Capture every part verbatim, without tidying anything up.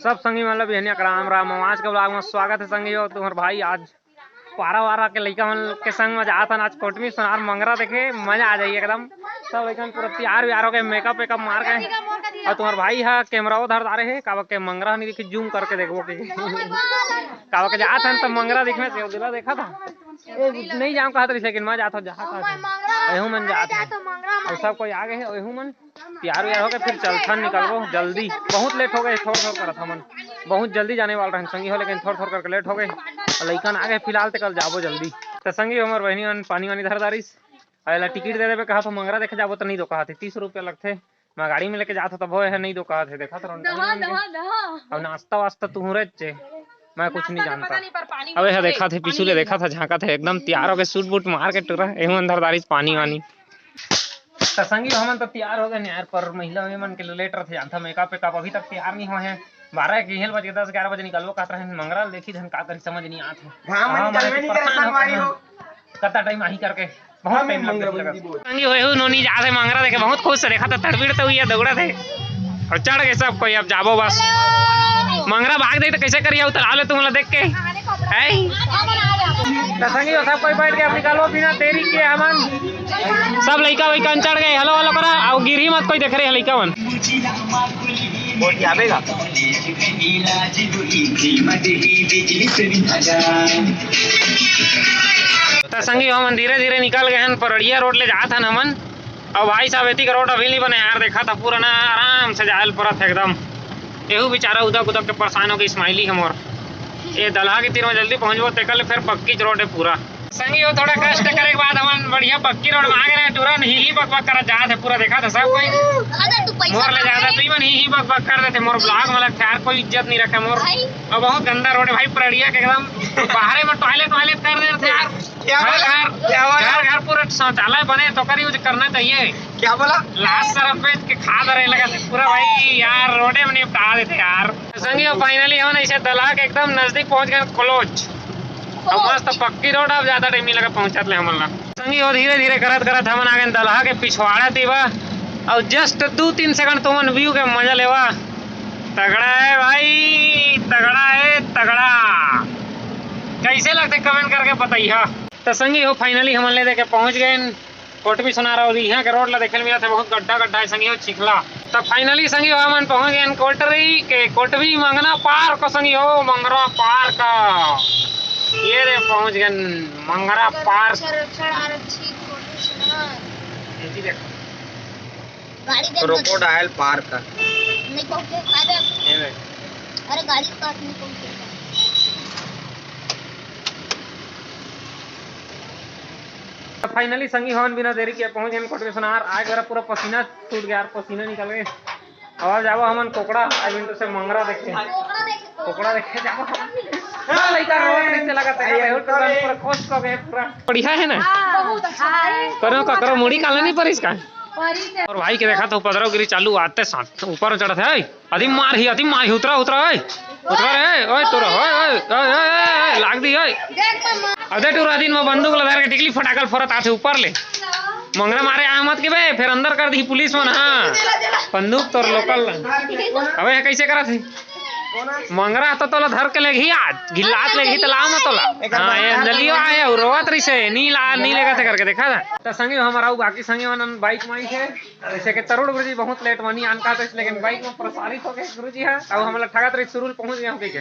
सब संगी मन ल बिहनिया के राम राम। आज के vlog में स्वागत है संगी हो। तुम्हर भाई आज पारा वारा के लइका मन के संग में जात हन आज कोटमी सोनार मंगरा देखे, मजा आ जाही एकदम। सब लइकन पूरा तैयार व्यार होके makeup वेकअप मार के, और तुम्हर भाई ह camera धर डारे हे, काबर के मंगरा नहीं दिखी, zoom करके देखबो के काबर के जात हन तो मंगरा दिखना चाहिए, दिला देखा था। ए, नहीं जाऊँ कहत रहिस, लेकिन मैं जात हूँ, जहाँ कहत हूँ। एहू मन जात हूँ। और सब कोई आ गए हैं, एहू मन तैयार व्यार होके फिर चलथन, निकलबो जल्दी। बहुत late हो गए, थोर थोर करत हमन। बहुत जल्दी जाने वाला रहन संगी हो, लेकिन थोर थोर करके late हो गए। और लइकन आ गए फिलहाल, ते कल जाबो जल्दी। तो संगी हो, हमर बहिनी मन पानी वानी धर डारिस। अउ एला टिकट दे देबे कहा तो मंगरा देखे जाबो, तो नहीं दो कहा थे, तीस रुपया लगथे। मैं गाड़ी में लेके जात हो तब वो है नहीं दो कहा थे, देखा था दहा, दहा, दहा। और नाश्ता वास्ता तुहरे चे, मैं कुछ नहीं जानता। अबे है देखा थे, पीछू ले देखा था, झांका थे, एकदम तैयार होके सूट बूट मार के टुरा एहू अंदर डारिस पानी वानी। त संगी हो, हमन तो तैयार हो गए यार, पर महिला मन के late रथे जानता, makeup वेकअप अभी तक तैयार नहीं हुआ है। बारह के हेल बज के दस ग्यारह बजे निकलबो कहत रहे मंगरा, देखी धन का करी समझ नहीं आत है। घाम में हाँ, निकलबे नहीं करे, संगवारी हो। कत्ता time आही करके बहुत time लग गया। संगी हो, एहू नोनी जात हे मंगरा देखे, बहुत खुश से देखा था, तड़बिड़ तो हुई है, दौड़ा थे और चढ़ गए सब कोई। अब जाबो बस, मंगरा भाग दे तो कैसे करिए उतर आले तुम लोग देख के। है तो संगी हो, सब कोई बैठ के अब निकालो बिना देरी के हमन। सब लइका वइका चढ़ गए, hello hello करा, और गिरी मत कोई देख रहे हैं लइका मन। त संगी हो, हमन धीरे धीरे निकल गए हन, परड़िया रोड ले जात हन हमन। अउ भाई साहब, एती के रोड अभी नहीं बने यार, देखा था पूरा ना आराम से जायल परत है एकदम। एहू बेचारा उदक उदक के परेशान हो गए, स्माइली हमर। ये दलहा के तीर में जल्दी पहुंचबो, तेकर ले फिर पक्की रोड है पूरा। संगी हो, थोड़ा कष्ट करे के बाद हमन बढ़िया पक्की रोड में आ गए हैं। टूरा ही ही बक बक करत जात है पूरा, देखा था सब कोई। मोर ले ज्यादा तुई मन ही ही बक बक कर देते, मोर vlog में लगते यार, कोई इज्जत नहीं रखे मोर। और बहुत गंदा रोड है भाई, परड़िया के एकदम बाहरे में toilet वायलेट कर देते यार। क्या घर बोला? घर क्या बोला? घर घर पूरा शौचालय बने तो कर use करना चाहिए। क्या बोला? लाश सरफ बेच के खा दे रहे लगा पूरा भाई यार, रोडे में निपटा देते यार। संगी हो, finally हमन ऐसे दलहा के एकदम नजदीक पहुंच गए, close। अब मस्त पक्की रोड, अब ज्यादा time नहीं लगा पहुंचत ले हमन ला। संगी हो, धीरे धीरे करत करत हमन आ गए दलहा के पिछवाड़ा तीवा। और just दू तीन second तुमन view के मजा लेवा। तगड़ा है भाई, तगड़ा है, तगड़ा। कैसे लगते comment करके बताइए। तो संगी हो, finally हमन ले देके पहुंच गए कोटमी सोनार। और यहाँ के रोड ला देखे मिला था, बहुत गड्ढा गड्ढा है संगी हो, चिखला। तब finally संगी हो, हमन पहुंच गए कोटरी के कोटवी मंगना पार्क संगी हो, मंगरा पार्क। ये रे पहुंच गए मंगरा पार्क। रक्षा, रक्षा, आरक्षित कोटवी सोनार। ये जी देखो। गाड़ी दे मत। Crocodile park. नहीं पहुंचे, आ जा। ये देख। अरे गाड़ी पास नहीं पहुंचे। तो finally संगी हो हमन बिना देरी के पहुंच गए कोटमी सोनार। आए बेरा पूरा पसीना छूट गया यार, पसीना निकल गए। अब जाबो हमन कोकड़ा, आई मीन टू से मंगरा देखे। कोकड़ा देखे जाबो। हाँ, लइका रोवत रहिसे लगत है, अरे, बेहुट अंकल, पूरा खुश हो गए पूरा। बढ़िया है ना? हाँ, बहुत अच्छा है। करो का करो, मुड़ी काला नहीं परिस का? परिस है। और भाई के देखा तो उपद्रव गिरी चालू आते साथ ऊपर चढ़त है। अति मार ही, अति मार ही, उतरा, उतरा, ओए। उतरा रे, ओए, तोरा, ओए, ओए, लाग दी, ओए। देख मम्मा। अदे टूरा दिन में बंदूक ला धर के टिकली फटाकल फोरत आथे ऊपर ले। मंगरा मारे आ मत के बे, फिर अंदर कर दी पुलिस मन, हाँ। बंदूक तोर local। अबे, ये कैसे करत है? मंगरा तो तोला धर के लेगही आज, घिल्लात लेगही त लाव न तोला। हाँ, ये अंजलियो आए, और रोवत रहिसे, नी ला, नी लेगत है करके, देखा था। त संगी हो हमर अउ बाकी संगी मन bike में आइसे। जैसे कि तरुण गुरुजी बहुत late मनी आन का था, लेकिन bike में प्रसारित हो गए गुरुजी है। अब हम लोग ठगत रही सुरुल पहुंच गए हम कह के।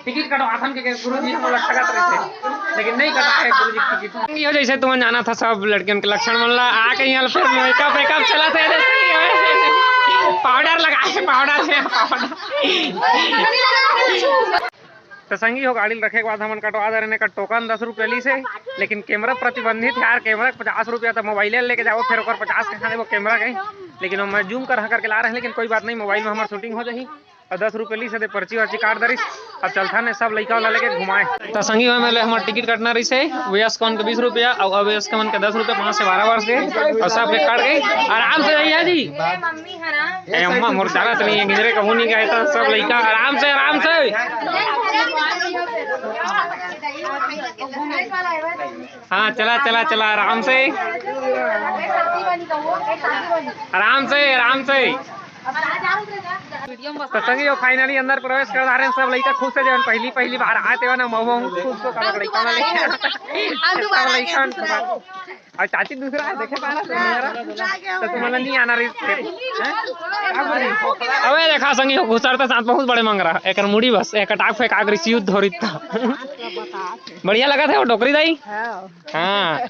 टिकट कटवाथन के गुरुजी हम लोग ठगत रहिसे, लेकिन नहीं कटा है गुरुजी टिकट। ये जैसे तुमन जाना था सब लड़कियन के लक्षण मन ला, आ के यहाँ फिर makeup वेकअप चला थे, powder लगाए, powder है, powder। तो संगी हो, गाड़ी ल रखे के बाद हमन कटवा दे रहे का टोकन दस रुपया लीस हे, लेकिन कैमरा प्रतिबंधित है यार। कैमरा के पचास रुपया, तो मोबाइल लेके जाओ, फिर ओकर पचास कहाँ देबो कैमरा के। लेकिन हम zoom कर करके ला रहे हैं, लेकिन कोई बात नहीं, मोबाइल में हमार shooting हो जाही। और दस रुपया लीस हे, दे पर्ची वर्ची काट दे रहिस। अब चलथन ने सब लइका वाला लेके घुमाए। तो संगी हो, हमर टिकट कटना रहिसे, वयस्क मन के बीस रुपया और अवयस्क मन के दस रुपया, पाँच से बारह वर्ष के, और सबके कट गई। आराम से भैया जी। ए अम्मा, मोर जानत नहीं है, गिंजरे कहूँ नहीं गए, तो सब लइका आराम से, आराम से। हाँ, चला, चला, चला, आराम से। आराम से, आराम से। तो संगी हो, finally अंदर प्रवेश कर डारे सब लइका खुश हे, जेवन पहली पहली बार आए तेवन, मऊ खुश हो, काबर लइका मन लेके हम दोबारा आ गए, लइका मन दूसरा। अउ चाची दूसरा हे, देखे पाला तो मंगरा, तो तुमन ला नहीं आना रहिस। हैं? का बोली? अबे देखा संगी हो, घुसरते साथ बहुत बड़े मंगरा, एकर मुड़ी बस, एक टाक फेंका करिस, युद्ध हो रहिस ता। बढ़िया लगथे वो डोकरी दाई? हाँ। हाँ।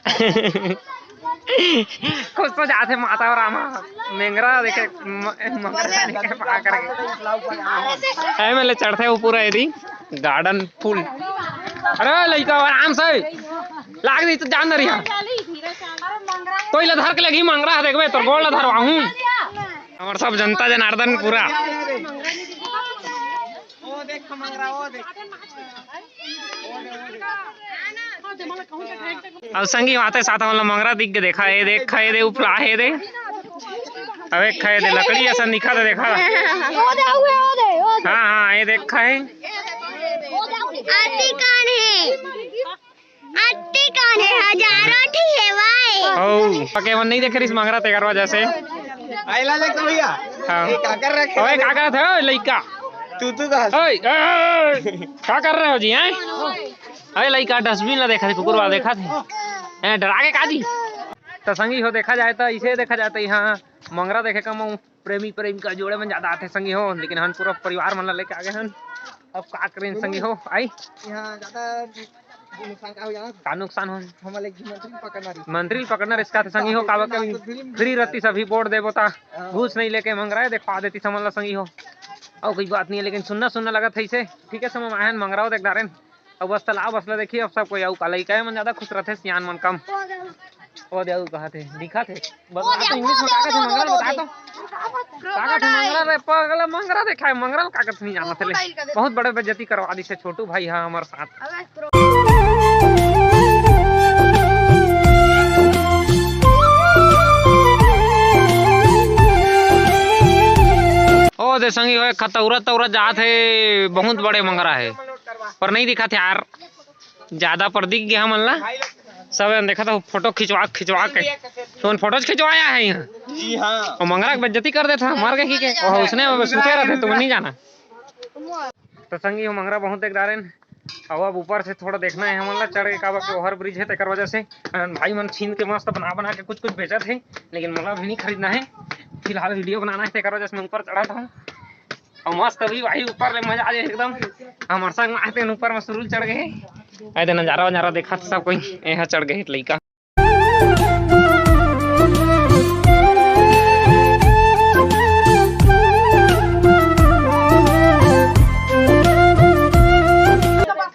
खुश तो जाथे माता अउ रामा, मेंगरा देखे, म-, मंगरा देखे पा करके। ए, में ले चढ़थे वो पूरा एदी। Garden full। अरे लइका, आराम से। लाग नहीं तो जान दे रही है। कोई ला धर के लगी मंगरा, देखबे, तोर गोड़ ला धरवाहूं। हमर सब जनता जनार्दन पूरा। अब संगी आते साथ हमन ला मंगरा दिख के देखा, ए देख, ए दे, उपला, ए दे। अब एक खाए दे, लकड़ी असन दिखा दे, देखा। ओ दे, ओ दे, ओ दे, ओ दे। हाँ, हाँ, ए देख खाए। ओ दे, ओ दे। आती कान हे? आती कान हे? हजारों ठी हे भाई। ओ, पके मन नहीं देख रही मंगरा तेकर वजह से। आइला देख तो भैया। हाँ। ये का कर रखे ओए, का करत हे, ओए, लइका? तू, तू कहा? ओए, ओए, ओए, का कर रहे हो जी, हैं? अरे लइका, dustbin ला देखा थे, कुकुर वाला देखा थे। हैं, डरा के का जी? तो संगी हो, देखा जाए तो, इसे देखा जाए तो यहाँ मंगरा देखे का मऊ प्रेमी प्रेमिका जोड़े मन ज्यादा आथे संगी हो, लेकिन हम पूरा परिवार मन ला लेके आ गए हन। अब का करें संगी हो, आई? यहाँ ज्यादा नुकसान का हो जाना? का नुकसान हो? हमन ला एक झन मंत्री पकड़ना रही। मंत्री पकड़ना रहिस का संगी हो, काबर के free रहती सभी वोट देबो ता। हाँ। घूस नहीं लेके मंगरा देखवा देती समझ ला संगी हो। अउ कोई बात नहीं है, लेकिन सुन्ना सुन्ना लगत हे इसे। ठीक है, समय में आयन मंगरा देख डारेन। अब बस तालाब बस ला देखिए, अब सब कोई अउ का लइका मन ज्यादा खुश रहथे, सियान मन कम। ओ दे, अउ कहा थे, दिखा थे। बता तो, English में का कथे मंगरा, बता तो। का कथे मंगरा रे, पगला मंगरा देखा है, मंगरा का कथे नहीं जाना थे ले। बहुत बड़े बेइज्जती करवा दी से छोटू भाई, हाँ, हमारे साथ। ओ दे संगी होए, खतौरा तौरा जात हे, बहुत बड़े मंगरा हे, पर नहीं दिखा थे यार। ज्यादा पर दिख गया हमन ला। सब एन देखत हो फोटो खिंचवा खिंचवा के। तुमन फोटोज खिंचवाया है यहाँ? जी हाँ। और मंगरा के बेइज्जती कर देता, मर गए कि के? ओह, उसने अब सुते रहते, तुमन नहीं जाना। तो संगी हो मंगरा बहुत देख डारेन। अब, अब ऊपर से थोड़ा देखना है हमन ला चढ़ के, काबर के over bridge है, तेकर वजह से। अन भाई मन छीन के मस्त बना बना के कुछ कुछ बेचत है, लेकिन मोला भी नहीं खरीदना है। फिलहाल video बनाना है, तेकर वजह से मैं ऊपर चढ़ा था। अउ मस्त view आही ऊपर ले, मजा आ जाए एकदम। हमर संग आते हैं ऊपर में सुरुल चढ़ गए। आए दे नजारा वजारा देखा सब कोई, यहाँ चढ़ गए लइका।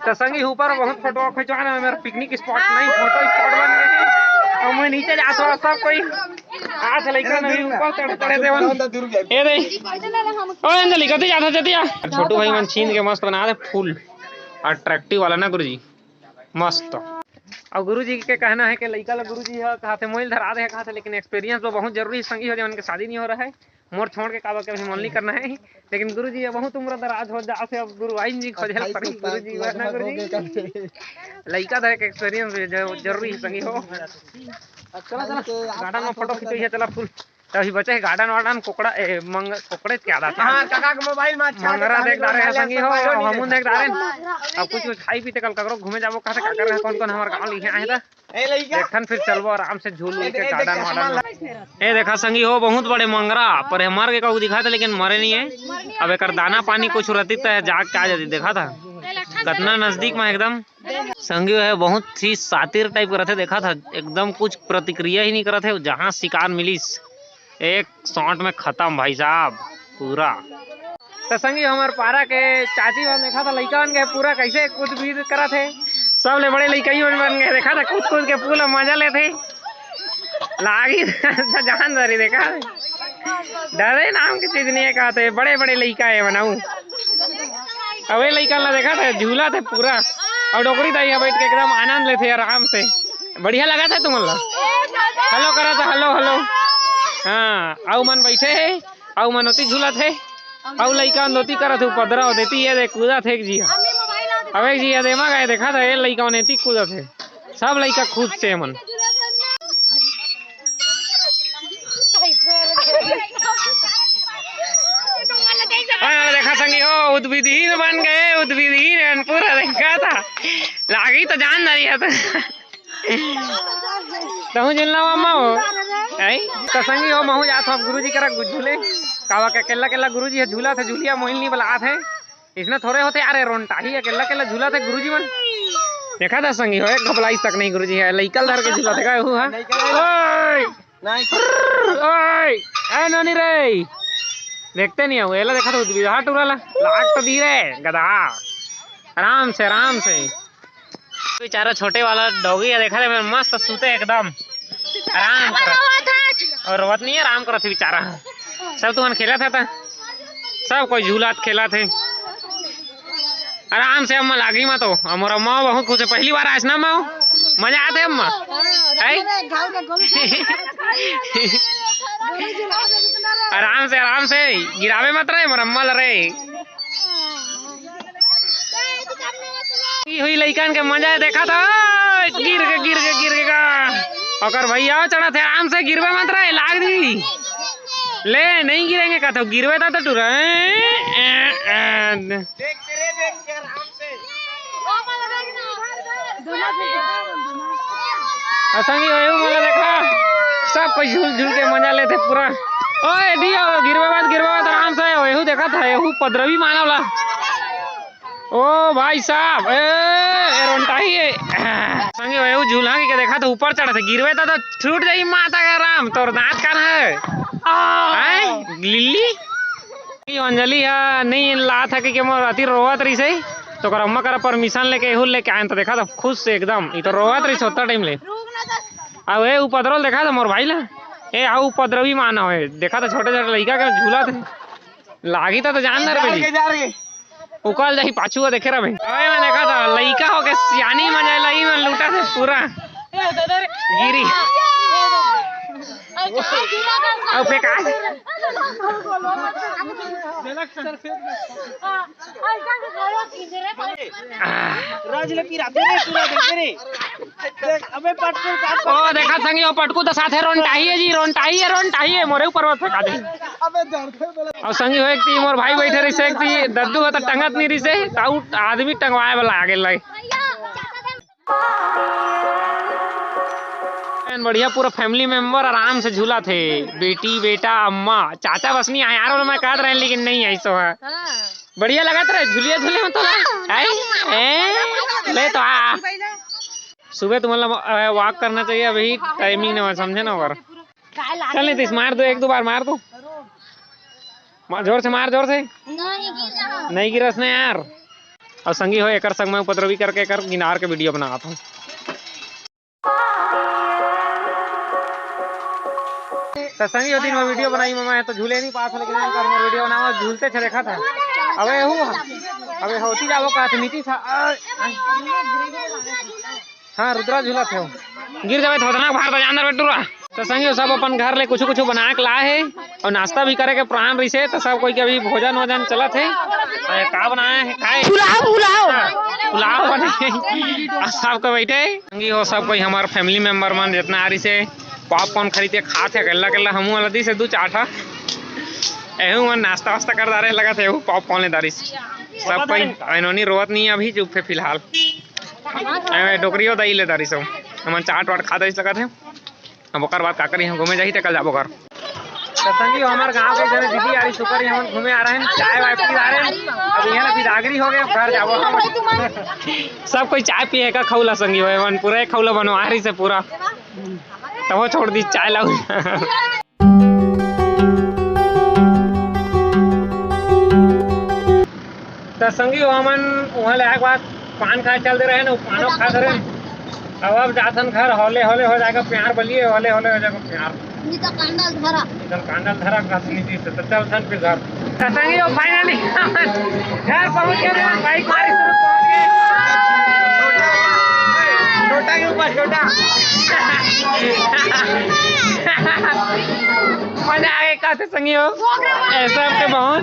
तो संगी ऊपर बहुत फोटो खिंचवाना है, मेरा picnic spot नहीं, photo spot बन गए। और मैं नीचे जा सो सब कोई। आज लइका नहीं ऊपर चढ़ पड़े देवन। ए दे। ओ अंजलि, कति जात हस जतिया? छोटू भाई मन छीन के मस्त बना दे फूल। Attractive वाला ना गुरुजी। मस्त। अउ गुरुजी के कहना है कि लइका ला गुरुजी ह कहाथे मोइल धरा दे कहाथे, लेकिन experience तो बहुत जरूरी संगी हो, जेमन के शादी नहीं हो रहा है। मोर छोड़ के काबर के अभी मोल नहीं करना है। लेकिन गुरुजी ये बहुत उम्र दराज हो जा से अब गुरुआइन जी खोजे ल पड़ी। गुरुजी वरना गुरुजी। लइका धरे के experience भी जरूरी है संगी हो। चला, चला। Garden में फोटो खींचो, ये चला फुल। तो अभी बचे है garden वार्डन, कोकड़ा, ए, मंग-, कोकड़े क्या था? हाँ, काका के मोबाइल में अच्छा मंगरा देख डारे हैं संगी हो, हमू देख डारे हैं। अब कुछ, कुछ खाई पीते कल ककरो घूमे जाबो, कहाँ से का कर रहे हैं, कौन, कौन हमारे गाँव लिखे आए था। देखथन फिर चलबो आराम से झूल उल के garden वार्डन में। ए देखा संगी हो, बहुत बड़े मंगरा, पर ये मर के कहू दिखा था, लेकिन मरे नहीं है। अब एकर दाना पानी कुछ रहती त जाग के आ जाती, देखा था कितना नजदीक में एकदम। संगी हो, बहुत ही सातिर type का रहते, देखा था एकदम कुछ प्रतिक्रिया ही नहीं करत है। जहाँ शिकार मिलिस एक shot में खत्म भाई साहब पूरा। तो संगी हमार पारा के चाची मन देखा था लइका मन के पूरा कैसे कूद बीद करत हे। सब ले बड़े लइका ही मन बन गए, देखा था कूद कूद के पूरा मजा लेते। लागी तो जान दरी देखा। डरे नाम की चीज नहीं है, कहते बड़े बड़े लइका है बनाऊ। अबे लइका ला देखा था झूला थे पूरा। और डोकरी दाई है बैठ के एकदम आनंद लेते आराम से। बढ़िया लगा था तुमन ला? Hello करा था, hello hello। हाँ, अउ मन बैठे है। अउ मन ओती झूलत हे, अउ लइका मन ओती करत हे, उपद्रव देती ये देख, कूदत हे एक जिया। अब एक जिया देमा गए, देखा था, ये लइका मन एती कूदत हे। सब लइका खुश से मन। उद्विदहीन बन गए, उद्विदहीन पूरा देखा था। लागी तो जान नहीं आता। तहूँ झूलना मामा हो। आई? तो संगी हो, महूँ जात हँव अब गुरुजी करा झूले। काबर के अकेल्ला अकेल्ला गुरुजी ह झूलत हे, झूलिया मोहिल नहीं बलात हे। इसने थोड़े होथे यार, ए रोंटाही अकेल्ला अकेल्ला झूलत हे गुरुजी मन। देखा था संगी हो, एक घबलाइस तक नहीं गुरुजी हे, लइका ल धर के झूलत हे का हू हा? ओए! नहीं। ओए! ए नोनी रे! देखते नहीं हो, एला देखा था उद्विदहा टूरा ला। लाग तो दी रे, गधा। आराम से, आराम से। बेचारा छोटे वाला डॉगी हे, देखा रे, मस्त सूते एकदम आराम कर। अउ रोवत नहीं हे, आराम करत हे बेचारा। सब तुमन खेलत हे त सब कोई झूलत खेलत हे। आराम से अम्मा लागी मा तो। अउ मोर अम्मा बहुत खुश हे, पहली बार आइस ना अम्मा। मजा आथे अम्मा? है? आराम से, आराम से, गिरावे मत रे मोर अम्मा ल रे। ई हुई लइकन के मजा हे, देखा था, गिर के, गिर के, गिर के का। ओकर भैया चढ़त हे, आराम से गिरबे मत रे, लाग दी। ले, नहीं गिरेंगे का तो, गिरबे ता तो टूरा। ए, ए, ए। अउ संगी हो, एहू मोला देखा, सब कोई झूल झूल के मजा लेथे पूरा। ओए दियो, गिरबे मत, गिरबे मत, आराम से। एहू देखा था, एहू उपद्रवी मानव ला। ओ भाई साहब, ए, ए रोंटाही ए। संगी हो, एहू झूलहा के देखा था, ऊपर चढ़त हे, गिरबे ता तो छूट जाई माता का राम, तोर दांत कान हे। हैं? लिल्ली? ई अंजलि ह नहीं लात हे कि मोर अति रोवत रहिस हे, तो ओकर अम्मा करा परमिशन लेके एहू लेके आयेन, तो देखा था खुश से एकदम। ई तो रोवत रहिस होता टाइम ले। अउ ए उपद्रव देखा था मोर भाई ला, ए हाउ उपद्रवी मानव हे, देखा था छोटे छोटे लइका के झूलत हे, लागी था तो जान ना रे बेटी। जा रे। उकल जाही पाछू वो देखे रहे। अबे मैं देखा था, लइका होके सियानी मन जाए, लई मन लूटा थे पूरा। गिरी। अउ फेंका। राज लकी रात रे, पूरा देख रे। देख, अबे पटकू, पटकू। ओ, देखा संगी, ओ पटकू तो साथे रोंटाही हे जी, रोंटाही हे, रोंटाही हे, मोरे ऊपर मत फेंका दे। अबे डर थे बोले। अउ संगी हो, एक ती मोर भाई बैठे रहिस, एक ती दद्दू हो तो टंगत नहीं रहिस, तो आदमी टंगवाए वाला आगे लगे। बढ़िया, पूरा family member आराम से झूलत हे, बेटी, बेटा, अम्मा, चाचा बस नहीं आए यार, मैं कहत रहे लेकिन नहीं आइस हे। हाँ। बढ़िया लगत रहे झुलिया झूले में तो। आई? ए? ले तो आ। सुबह तुमन ला, अ, walk करना चाहिए, अभी timing नहीं हुआ, समझे ना ओकर। चल नीतीश, मार दो, एक दो बार मार दो। मार, जोर से मार, जोर से। नहीं गिरा। नहीं गिरस ने यार। अउ संगी हो, एकर संग मैं उपद्रवी करके एकर गिनार के video बनात हूँ। तो संगी हो, दिन में video बनाई ममा हे तो झूले नहीं पास, लेकिन एकर मैं video बनावा, झूलते छे देखा था। अबे हूँ, अबे होती जाबो का नीतीश। हाँ, रुद्रा झूलत हे। गिर जाबे तो खतरनाक भार त जानदार बेटू रहा। तो संगी हो, सब अपन घर ले कुछ कुछ बना के लाए हे अउ नाश्ता भी करे के plan रहिसे, तो सब कोई के अभी भोजन वोजन चलत हे। अरे, का बनाए हे? काय? पुलाव, पुलाव। हाँ, पुलाव बने हे। अउ सब कोई बैठे हे। संगी हो, सब कोई हमार family member मन जितना आ रहिसे, popcorn खरीद के खात हे, अकेल्ला अकेल्ला हमू वाला दिस हे दू चार ठा। एहू मन नाश्ता वास्ता कर डारे लगत हे, एहू popcorn ले डारिस। सब कोई, अ नोनी रोवत नहीं हे अभी, चुप हे फिलहाल। एमे डोकरियो दई ले डारिस। हमन चाट वाट खा दई सकत हे। अब ओकर बाद का करी, हम घूमे जाही त कल जाबो घर। तो संगी हो, हमार गांव के जने दीदी आ रही, सुकर हमन घूमे आ रहे हैं, चाय वाय पी आ रहे हैं। अब यहाँ बिदागरी हो गए, घर जाबो हम। सब कोई चाय पिए का खौला संगी हो, एमन पूरा एक खौला बनवा रहिसे पूरा। तब वो छोड़ दी चाय लाऊ। त संगी हो, हमन उहाँ ले आए के बाद पान खाए चल दे रहे न, पानो खा धरे। अब, अब जाथन घर, हौले हौले हो जाएगा प्यार, बोलिए, हौले हौले हो जाएगा प्यार। नहीं तो कांडल धरा। इधर कांडल धरा का सुनी जी से, तो चल थन फिर घर। त संगी हो, finally घर पहुंच गए, भाई, गाड़ी शुरू पहुंच गए। छोटा के ऊपर, छोटा। मजा आ गया, कैसे संगी हो? ऐसा आपके बहुत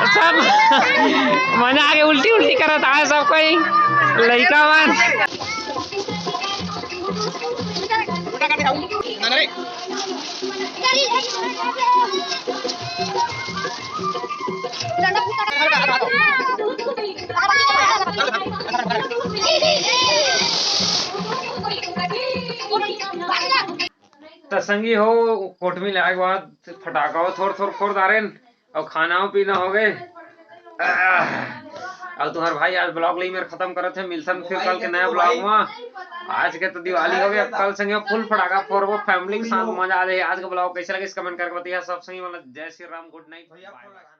सब मजा आगे उल्टी उल्टी करत आए सब कोई लइका मन। त संगी हो, कोटमी ले आए के बाद फटाका थोर थोर फोर डारेन, अउ खाना पीना हो गए। अउ तुम्हार भाई आज vlog ले मेर खत्म करत हे। मिलथन फिर कल के नया vlog में। आज के तो दिवाली हो गए, कल संगे full फटाका फोरबो, family के साथ मजा आ जाए। आज के vlog कैसे लगे, comment करके बताइए सब संगी। मतलब, जय Shri Ram, good night, bye bye।